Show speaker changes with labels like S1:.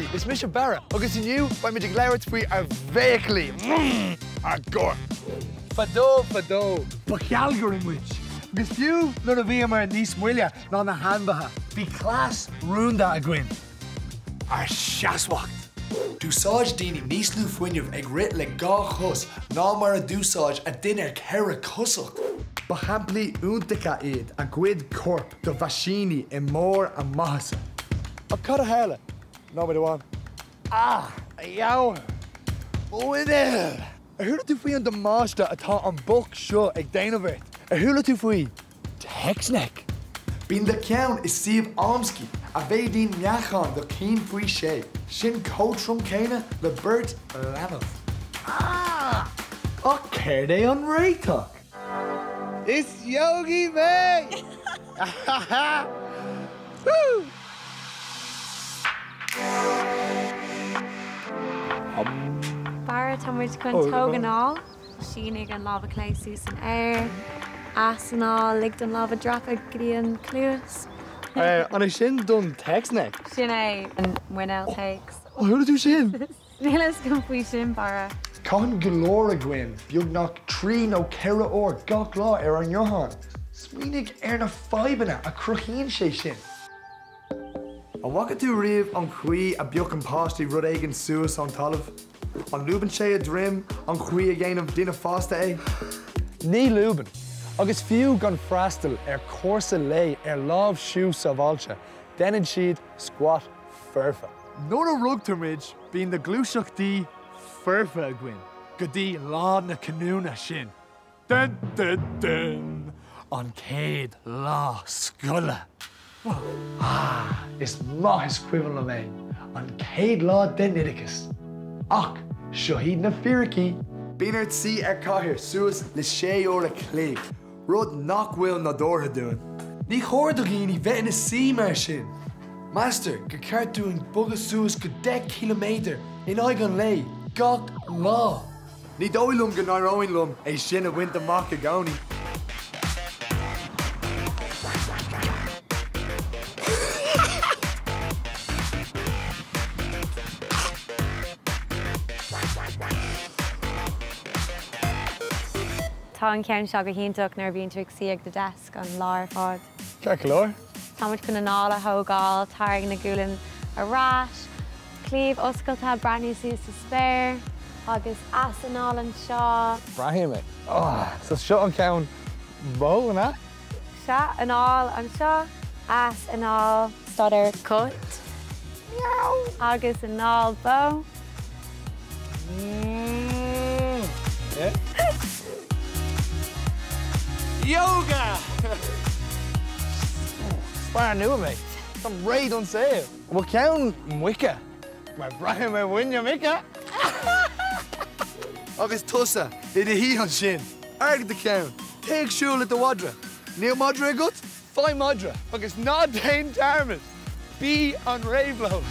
S1: Haigh, is mise Barra agus inniu beidh muid ag labhairt faoi ár bhfiaclaí, ár gcorp. Fadó fadó, ba shealgairí muid, agus fiú nuair a bhíomar níos moille ná na hainmhithe, bhí cleas rúnda againn, ár seasmhacht. D'úsáid daoine níos lú fuinnimh ag rith le dhá chos ná mar a d'úsáid an duine ceithre-chosach. Ba shamplaí iontacha iad a gcuid corp do mheaisíní i mbarr a maitheasa. Ach cad a tharla? Nóiméad amháin. Ah! A dheabhail! Mo mhuineál! Ar chuala tú faoi an damáiste atá an boc seo ag déanamh ort? Ar chuala tú faoi text neck? Bíonn do cheann i suíomh amscaí a mhéadaíonn meáchan do chinn faoi shé, sin chomh trom céanna le beirt leanbh. Ah! Ach céard é an réiteach? Is yogi mé! Woo!
S2: Barra, tá muid chun tóg anáil. Sínigh an lámha clé suas san aer. Easanáil, lig don lámha dreapadh go dtí an cluas.
S1: An é sin don text neck?
S2: Sin é an muineál téacs.
S1: Ó chuala tú sin?
S2: Níl a fhios agam faoi sin, Barra.
S1: Caitheann go leor againn beagnach 3 nó 4 uair gach lá ar ár nguthán. Smaoinigh ar na fadhbanna a chruthaíonn sé sin. An bhfaca tú riamh an chaoi a bpiocann páistí rud éigin suas ón talamh? An lúbann sé a droim an chaoi a dhéanann duine fásta é? Ní lúbann. Agus fiú gan freastal ar chúrsa lae ar láimhsiú sábháilte, déanann siad squat foirfe. Nuair a rugtar muid, bíonn na gluaiseachtaí foirfe againn go dtí lá na cinniúna sin. Dun dun dun! An chéad lá scoile! Ah, is maith is cuimhin liom é, an chéad lá den oideachas. Ach seo iad na fíricí. Bíonn ort suí ar chathaoir suas le sé uair a chloig. Rud nach bhfuil nádúrtha dúinn. Ní chóir do dhaoine bheith ina suí mar sin. Meastar gur ceart dúinn bogadh suas go 10 ciliméadar in aghaidh an lae gach lá. Ní dóigh liom go n-éireoidh liom é sin a bhaint amach i gcónaí.
S2: Tá an ceann seo go hiontach nuair a bhíonn tú ag suí ag do deasc an lá ar fad.
S1: Ceart go leor.
S2: Tá muid chun anáil a thógáil, tarraing na gualainn ar ais, cliabh oscailte, breathnú suas sa spéir agus easanáil anseo.
S1: Braithim é. So seo an ceann bó, an ea?
S2: Sea, anáil anseo, easanáil. Stad ar cat. Meow! Agus anáil bó.
S1: Yoga! Is fear nua mé. Táim réidh don saol. An bhfuil ceann muice? Mar braithim ar mhuineál muice! Agus tusa i do shuí ansin, ardaigh do cheann, téigh ag siúl le do mhadra. Níl madra agat? Faigh madra agus ná déan dearmad, bí an réabhlóid!